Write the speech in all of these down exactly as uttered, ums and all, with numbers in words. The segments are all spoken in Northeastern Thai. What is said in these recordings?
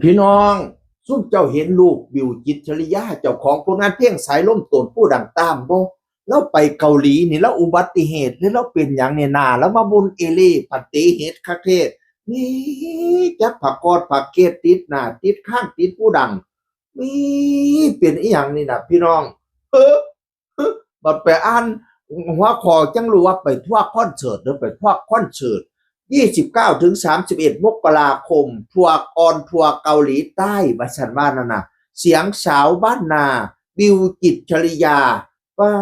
พี่น้อง ซุมเจ้าเห็นลูกบิว จิตรชริยา เจ้าของผลงานเพลงสายลมโตนผู้ดังตามบ่ ลาวไปเกาหลีนี่ ลาวอุบัติเหตุหรือลาวเป็นหยังเนี่ยนา ลาวมามุนเอเล่ปันเตเหตุคักเทศ นี่จักผักกอดผักเกตติดหน้าติดข้างติดผู้ดัง นี่เป็นอีหยังนี่นะพี่น้อง เออ บัดไปอ่านหัวข้อจังรู้ว่าไปทัวร์คอนเสิร์ตหรือไปทัวร์คอนเสิร์ต ยี่สิบเก้าถึงสามสิบเอ็ด มกราคม ทัวร์ออนทัวร์เกาหลีใต้ ว่าซั่นว่านั่นน่ะ เสียงสาวบ้านนา บิว จิตรชริยา ป๊า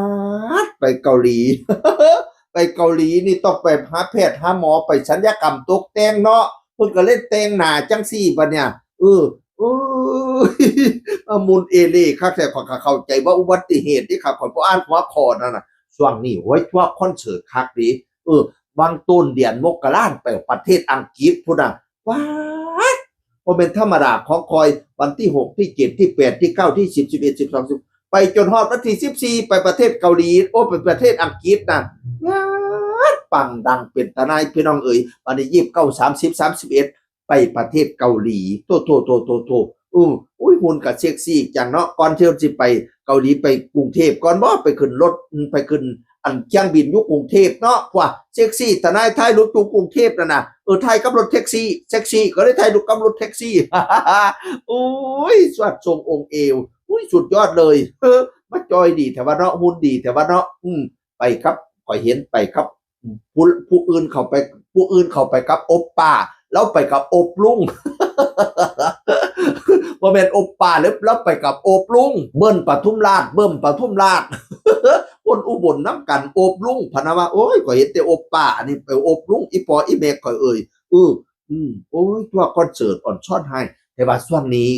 ด ไปเกาหลี ไปเกาหลีนี่ต้องไปหาแพทย์หาหมอ ไปศัลยกรรมตกแต่งเนาะ เพิ่นก็เลยแต่งหน้าจังซี่บัดเนี่ย เออ เออ มุนเอเล่คักแท้ ข้อยก็เข้าใจว่าอุบัติเหตุนี่ครับ ข้อยบ่อ่านหัวข้อนั่นน่ะ ช่วงนี้ โอ้ย ทัวร์คอนเสิร์ตคักเด้ เออ หว่างต้นเดือนมกราไปประเทศอังกฤษพุ้นน่ะ ป๊าด บ่แม่นธรรมดาของข้อย วันที่หก ที่เจ็ด ที่แปด ที่เก้า ที่สิบ สิบเอ็ด สิบสอง สิบ ไปจนฮอดวันที่สิบสี่ ไปประเทศเกาหลี โอ้ ไปประเทศอังกฤษน่ะ ป๊าด ปังดังเป็นตาหน่ายพี่น้องเอ๋ย บัดนี้ ยี่สิบเก้า สามสิบ สามสิบเอ็ด ไปประเทศเกาหลี โธ่ โธ่ โธ่ โธ่ โธ่ อือ อุ้ย หุ่นก็เซ็กซี่จังเนาะ ก่อนที่สิไปเกาหลี ไปกรุงเทพฯก่อนบ่ ไปขึ้นรถ อืม ไปขึ้นอันเครื่องบินอยู่กรุงเทพฯเนาะ ว่าเซ็กซี่ตาหน่ายถ่ายรูปอยู่กรุงเทพฯนั่นน่ะ เออ ถ่ายกับรถแท็กซี่ เซ็กซี่ก็เลยถ่ายรูปกับรถแท็กซี่ โอ้ย สวดทรงองค์เอว อุ้ย สุดยอดเลย เออ มาจอยดีแท้วะเนาะ หุ่นดีแท้วะเนาะ อืม ไปกับ ข้อยเห็นไปกับ ผู้ ผู้อื่นเข้าไป ผู้อื่นเข้าไปกับโอปป้า ลาวไปกับโอบลุง บ่แม่นโอปป้า ลาว ลาวไปกับโอบลุง เบิ้ลปทุมราช เบิ้มปทุมราช คนอุบลนำกัน โอบลุง พะนะว่า โอ้ย ข้อยเห็นแต่โอปป้า อันนี้ไปโอบลุง อีปออีแม่ข้อยเอ่ย เออ อืม โอ้ย ทัวร์คอนเสิร์ตอ่อนซ่อนไห้ แต่ว่าช่วงนี้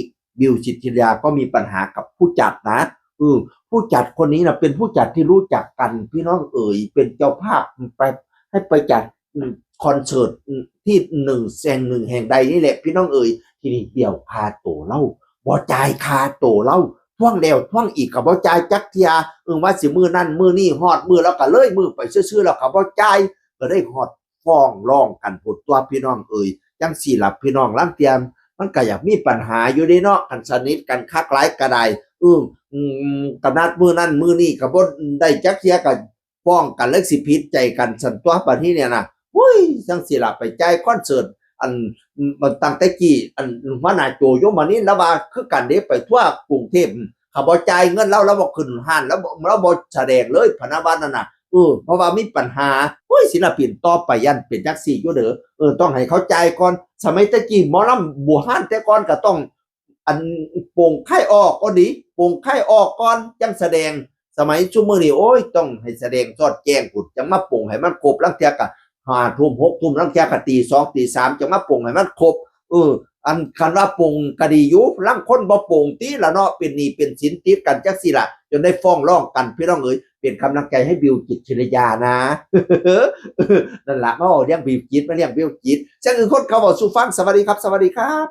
บิว จิตรชริยาก็มีปัญหากับผู้จัดนะ เออ ผู้จัดคนนี้นะ เป็นผู้จัดที่รู้จักกัน พี่น้องเอ๋ย เป็นเจ้าภาพไป ให้ไปจัด อืม คอนเสิร์ต อืม ที่หนึ่งแห่งหนึ่งแห่งใดนี่แหละ พี่น้องเอ๋ย ทีนี้เดี๋ยวค่าตั๋วลาว บ่จ่ายค่าตั๋วลาว ทวงแล้วทวงอีกก็บ่จ่ายจักเทื่อ เออ ว่าสิมื้อนั้นมื้อนี้ ฮอดมื้อแล้วก็เลยมื้อไปซื่อๆ แล้วก็บ่จ่าย ก็ได้ฮอด ฟ้องร้องกันพุ้นตั๊วพี่น้องเอ๋ย จั่งซี้ล่ะพี่น้อง ลางเทื่อมันก็อยากมีปัญหาอยู่เด้เนาะ คันสนิทกันคักหลายก็ได้ อืม อืม กำนัดมื้อนั้นมื้อนี้ก็บ่ได้จักเทื่อ ก็ฟ้องกัน แล้วสิผิดใจกันซั้นตั๊ว บัดนี้เนี่ยนะ โอ้ย จั่งซี้ล่ะ ไปจ่ายคอนเสิร์ต อัน อืม ตั้งแต่กี้ อัน หัวหน้าโจ ยมนินทร์ ลาวว่าคือกันเด้ ไปทัวร์กรุงเทพฯ คันบ่จ่ายเงินลาว ลาวบ่ขึ้นฮ้าน ลาวบ่ ลาวบ่แสดงเลย พะนะว่านั่นน่ะ เออ เพราะว่ามีปัญหา โอ้ย ศิลปินต่อไปย้านเป็นจั่งซี้อยู่เด้อ เออ ต้องให้เขาจ่ายก่อน สมัยแต่กี้หมอลำบู่ฮ้านแต่ก่อนก็ต้อง อัน โป่งไข่ออกก่อนดิ โป่งไข่ออกก่อนจั่งแสดง สมัยซุมื้อนี้ โอ้ย ต้องให้แสดงสอดแจ้งพุ้น จั่งมาโป่งให้มันครบ ลางเทื่อก็ห้าทุ่ม หกทุ่ม ลางเทื่อก็ตีสอง ตีสาม จั่งมาโป่งให้มันครบ เออ อันคันว่าโป่งก็ดีอยู่ ลางคนบ่โป่งติล่ะเนาะ เป็นหนี้เป็นสินติดกันจั่งซี้ล่ะ จนได้ฟ้องร้องกัน พี่น้องเอ๋ย เป็นกำลังใจให้บิว จิตรชริยานะ นั่นล่ะ มาเว้าเรื่องบิวจิต มาเรื่องบิวจิต จั่งอื่นคนเขาเว้าสู่ฟัง สวัสดีครับ สวัสดีครับ